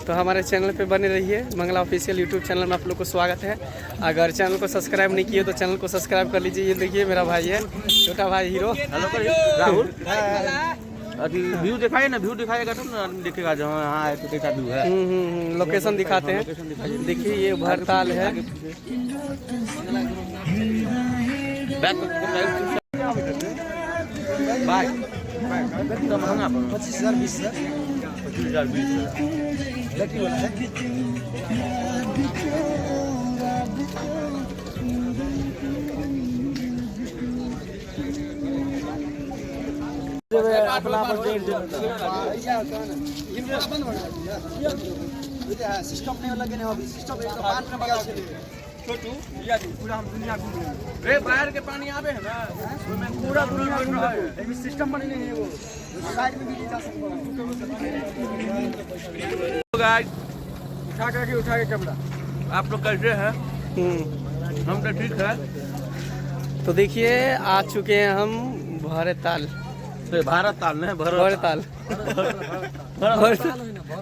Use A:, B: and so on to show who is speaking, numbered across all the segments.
A: तो हमारे चैनल पे बने रहिए। मंगला ऑफिशियल यूट्यूब चैनल में आप लोग को स्वागत है। अगर चैनल को सब्सक्राइब नहीं किए तो चैनल को सब्सक्राइब कर लीजिए। ये देखिए मेरा भाई है, छोटा भाई हीरो।
B: हेलो राहुल, अभी व्यू दिखाइए ना, व्यू दिखाइएगा तब ना आदमी देखेगा जो हाँ है तो कैसा व्यू है।
A: लोकेशन दिखाते हैं।
B: लोकेशन दिखाइए।
A: देखिए ये भरताल है।
B: बैक बाय कितना महंगा पड़ा?
C: 25,000 20,000।
B: 25,000 20,000।
C: बैटरी वाला है। सिस्टम नहीं लगे अभी सिस्टम
B: छोटू रे, बाहर के पानी आवे है ना ओमे पूरा पूरा बन रहा है।
C: सिस्टम बने नहीं है, वो साइड में भी ले जा सकते हैं।
B: गाइस
C: उठा के उठा के कैमरा।
B: आप लोग कैसे हैं? हम तो ठीक है।
A: तो देखिए आ चुके हैं हम भरताल।
B: तो भारत ताल नहीं, भरत।
A: भरताल,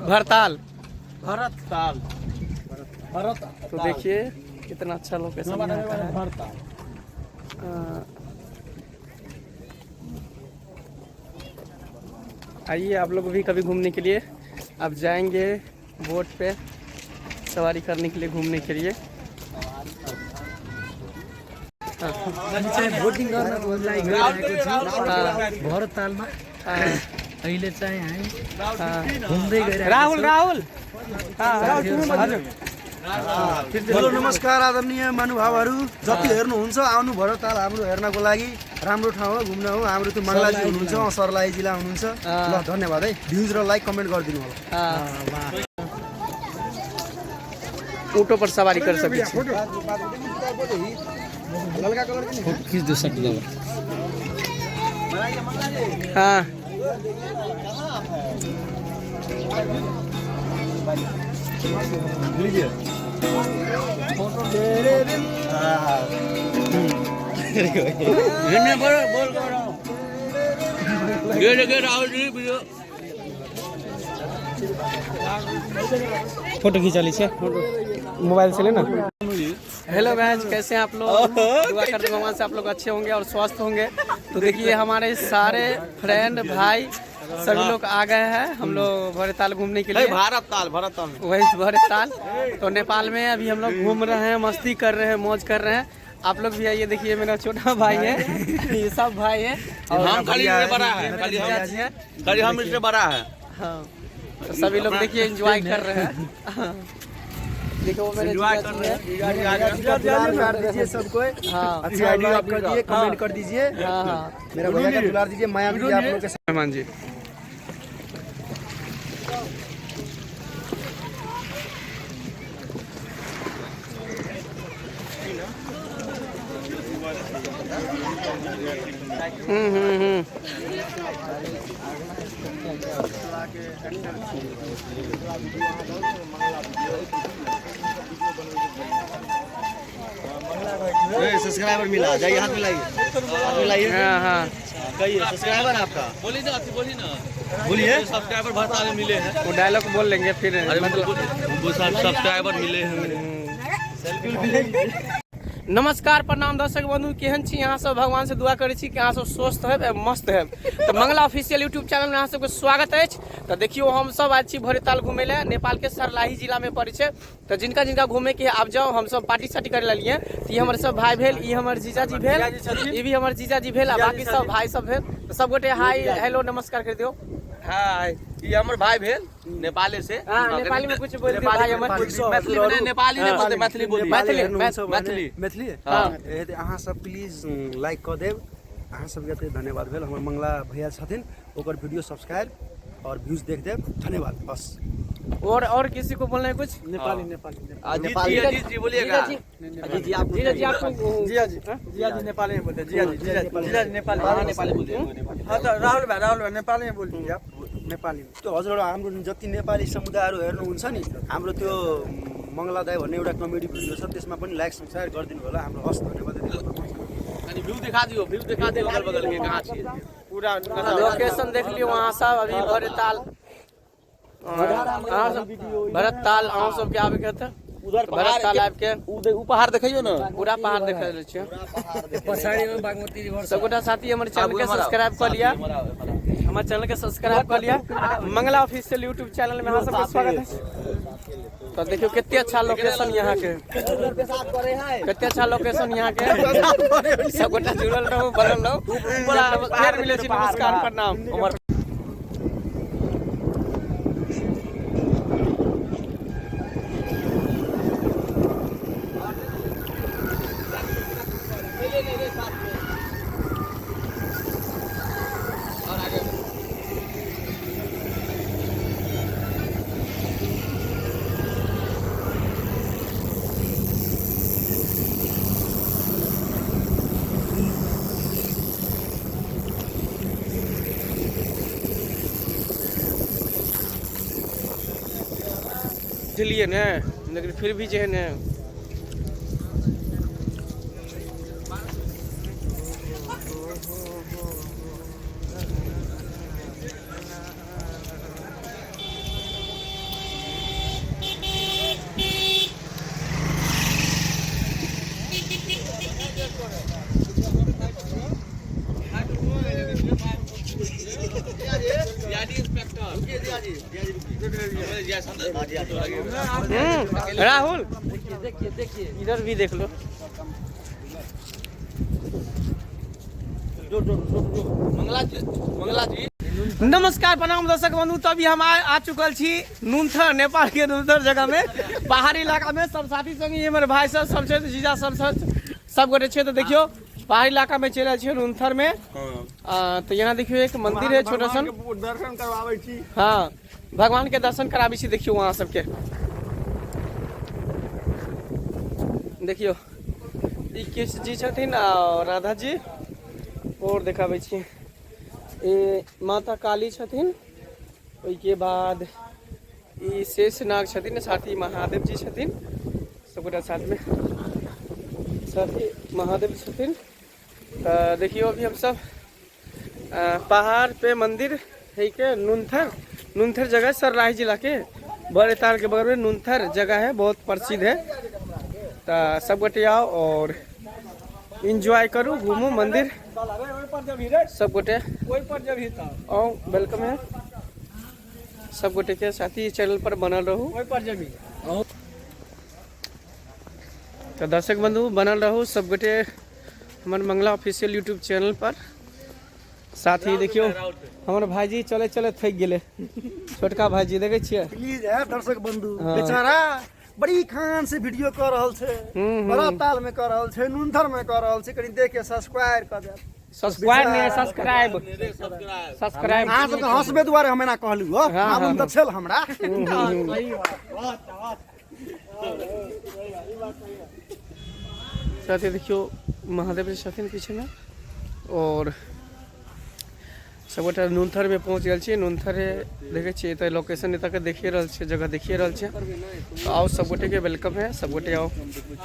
A: भरताल।
B: भरत ताल, भरत।
A: तो देखिए कितना अच्छा लोकेशन यहाँ का है।
B: भरताल।
A: आइए आप लोग भी कभी घूमने के लिए। आप जाएंगे बोट पे सवारी करने के लिए, घूमने के लिए।
D: हामी चाहिँ बोटिङ गर्नको लागि गइरहेको छौँ भरततालमा। अहिले चाहिँ हामी घुम्दै गइरहेको
A: राहुल
D: छौँ।
A: राहुल, हाँ,
D: साथीहरूसँग।
C: हेलो नमस्कार आदरणीय महानुभावहरू, जति हेर्नुहुन्छ आउनु भरतताल हाम्रो हेर्नको लागि राम्रो ठाउँ हो, घुम्न हो। हाम्रो त्यो मङ्गलाजी हुनुहुन्छ, सर्लाही जिल्ला हुनुहुन्छ। ल धन्यवाद है, भ्युज र लाइक कमेन्ट गरिदिनु होला।
A: हाँ। ऊँटों पर सवारी कर सकै छी।
C: ललका कलर के।
D: खिच दियो सक्दो।
A: हाँ।
B: मैं बोल बोल रहा हूँ, ये देखिए राहुल जी वीडियो।
A: फोटो खींचा लीजिए मोबाइल से लेना। हेलो गाइस, कैसे हैं आप लोग? दुआ करते भगवान से आप लोग अच्छे होंगे और स्वस्थ होंगे। तो देखिए हमारे सारे फ्रेंड भाई सभी लोग आ गए हैं हम लोग भरताल घूमने के लिए।
B: भारत ताल, भरत ताल।
A: वही भरताल। तो नेपाल में अभी हम लोग घूम रहे हैं, मस्ती कर रहे हैं, मौज कर रहे हैं। आप लोग भी आइए। देखिए मेरा छोटा भाई है, ये सब भाई है और
B: हम खाली इससे बड़ा है, खाली हम।
A: जीजा जी है।
B: खाली हम इससे बड़ा है।
A: हाँ, तो सभी लोग देखिए एंजॉय कर रहे हैं। हाँ। देखो वो मेरे
B: एंजॉय
A: जीजा
B: कर
A: जी
B: रहे
A: हैं।
B: हैं।
C: दुलार कर दीजिए सबको।
A: हाँ।
C: अच्छा लाइक कर दिए, कमेंट कर दीजिए।
A: हाँ हाँ।
C: मेरा भैया का दुलार दीजिए, माया दीजिए आप लोग के।
A: मेहमान जी। हम्म हम्म हम्म
C: सब्सक्राइबर मिला जाइए, हाथ मिलाइए, हाथ मिलाइए।
A: हाँ हाँ।
C: कहिए सब्सक्राइबर आपका।
B: बोलिए ना, अथी बोलिए ना।
C: बोलिए।
B: सब्सक्राइबर भरताल में मिले हैं।
A: वो डायलॉग बोल लेंगे फिर।
B: अरे
A: मतलब
B: वो सब्सक्राइबर मिले हैं।
A: नमस्कार, प्रणाम दर्शक बंधु, केहन छी अहाँ सब? भगवान से दुआ करै छी कि अहाँ सब स्वस्थ हेब एवं मस्त हेब। तऽ मंगला ऑफिशियल यूट्यूब चैनल में अहाँ सबके स्वागत अछि। तऽ देखियौ हम सब आयल छी भरेताल घुमै लए, नेपाल के सरलाही जिला में पड़ै छै। तऽ जिनका जिनका घूमे के आब जाओ, हम सब पार्टी सार्टी करे लेलियै। तऽ ई हमर सब भाई भेल, ई हमर जीजाजी भेल, ई भी हमर जीजाजी भेल आ बाकी सब भाई सब भेल। तऽ सब गोटे हाय हेलो नमस्कार कर दियौ।
B: हाय, ये हमर भाई भेल नेपाले से।
A: हाँ, नेपाली में कुछ बोल दियौ भाई हमर।
B: मैथिली में नहीं, नेपाली नहीं बोलते, मैथिली बोलिए।
A: मैथिली,
B: मैथिली।
C: मैथिली।
B: हाँ।
C: ए, तऽ अहाँ सब प्लीज लाइक कऽ देब। अहाँ सबके एते धन्यवाद भेल। हमर मंगला भैया छथिन, ओकर वीडियो सब्सक्राइब और व्यूज देख देब। धन्यवाद बस।
A: और किसी को बोलना है कुछ?
C: नेपाली, नेपाली।
B: अजीत जी, अजीत जी बोलिएगा।
A: जीजाजी, जीजाजी आपको।
E: जिया जी, जिया जी नेपाली में बोलते हैं। जिया जी, जिया जी, जिया जी नेपाली।
B: हाँ, नेपाली बोलिए, नेपाली।
E: हाँ तो राहुल भाई, राहुल भाई नेपाली में बोल दीजिए आप नेपाली में।
C: त्यो हजुर हाम्रो जति नेपाली समुदायहरू हेर्नुहुन्छ नि, हाम्रो त्यो मङ्गला दाई भन्ने एउटा कमेडी भिडियो छ, त्यसमा पनि लाइक सब्सक्राइब गरिदिनु होला हाम्रो। हस्, धन्यवाद यति भन्नु।
B: यानी व्यू दिखा दियो, व्यू दिखा दियो अगल बगल के, कहाँ छिए।
E: पूरा
A: लोकेशन देख लियो वहाँ सब। अभी भरेताल अहाँ सब भरत ताल अहाँ सबके आबे के तऽ
B: उधर
A: भरत ताल आबि के
B: उ पहाड़ देखियो ना।
A: पूरा पहाड़ देख रहल छियै।
D: पछाडीमा बागमती रिभर।
A: सबगोटा साथी हमर चैनल के सब्सक्राइब कऽ लिअ, हमर चैनल के सब्सक्राइब कऽ लिअ। मंगला ऑफिशियल यूट्यूब चैनल में अहाँ सबके स्वागत है। तो देखियो कते अच्छा लोकेशन यहाँ के, कते अच्छा लोकेशन यहाँ के। सबगोटा जुड़ल रहू, बनल रहू। फेर मिलै छी, नमस्कार, प्रणाम। बुझलियै ने, लेकिन फिर भी जे है ने राहुल
D: देखिए देखिए
A: इधर भी देख लो।
B: मंगला जी, मंगला जी।
A: नमस्कार प्रणाम दर्शक बंधु, तभी हम आ चुकल छी नुनथर, नेपाल के नुनथर जगह में, पहाड़ी इलाका में। सब साथी संगी हमर भाई सब, सब छै, जीजा सब सब सब गोटे छै। तो देखियो पहाड़ी इलाका में चलि आयल छियै नुनथर में। तो यहाँ देखियो एक मंदिर है छोटा सन,
E: दर्शन करवाबै छी।
A: हाँ भगवान के दर्शन कराबी छी। देखियो वहाँ सबके, देखियो ई कृष्ण जी छथिन और राधा जी। और देखाबै छी ई माता काली छथिन। ओहिके बाद ई शेषनाग छथिन, साथ ही महादेव जी छथिन। सबगोटा साथमे साथ ही महादेव छथिन। तऽ देखियो अभी हमसब पहाड़ पे मंदिर है के नुनथर, नुनथर जगह सरलाही जिला के बड़ेताल के बगल में नुनथर जगह है, बहुत प्रसिद्ध है। तो सब गोटे आओ और एंजॉय करू, घूमू मंदिर, सब गोटे आओ, welcome है सब गोटे के। साथ ही चैनल पर बनल रहू। तो दर्शक बंधु बनल रहू सब गोटे हमर मंगला ऑफिशियल यूट्यूब चैनल पर। साथ ही देखियो हमर भाईजी चले चले थकि गेले, छोटका भाईजी देखे छियै।
C: प्लीज है दर्शक बंधु,
A: हाँ।
C: बेचारा बड़ी खान से वीडियो कर रहल छै, बड़ा ताल में कर रहल छै, नुनथर में कर रहल छै। कनी देख के सब्सक्राइब कर देब।
A: सब्सक्राइब नहीं, सब्सक्राइब, सब्सक्राइब।
C: अहाँ सबके हंसबे दुआरे हम एना कहलू हो,
A: हाँ,
C: मालूम
A: हाँ।
C: तऽ छल हमरा।
A: साथ ही देखियो महादेव जी छथिन पीछे में। और सबगोटा नुनथर में पहुँच गेल छी। नुनथर देखे छियै एतऽ लोकेशन एतऽ के देखिए रहल छियै, जगह देखिए रहल छियै। तो आओ सबगोटे के welcome है, सबगोटे आओ।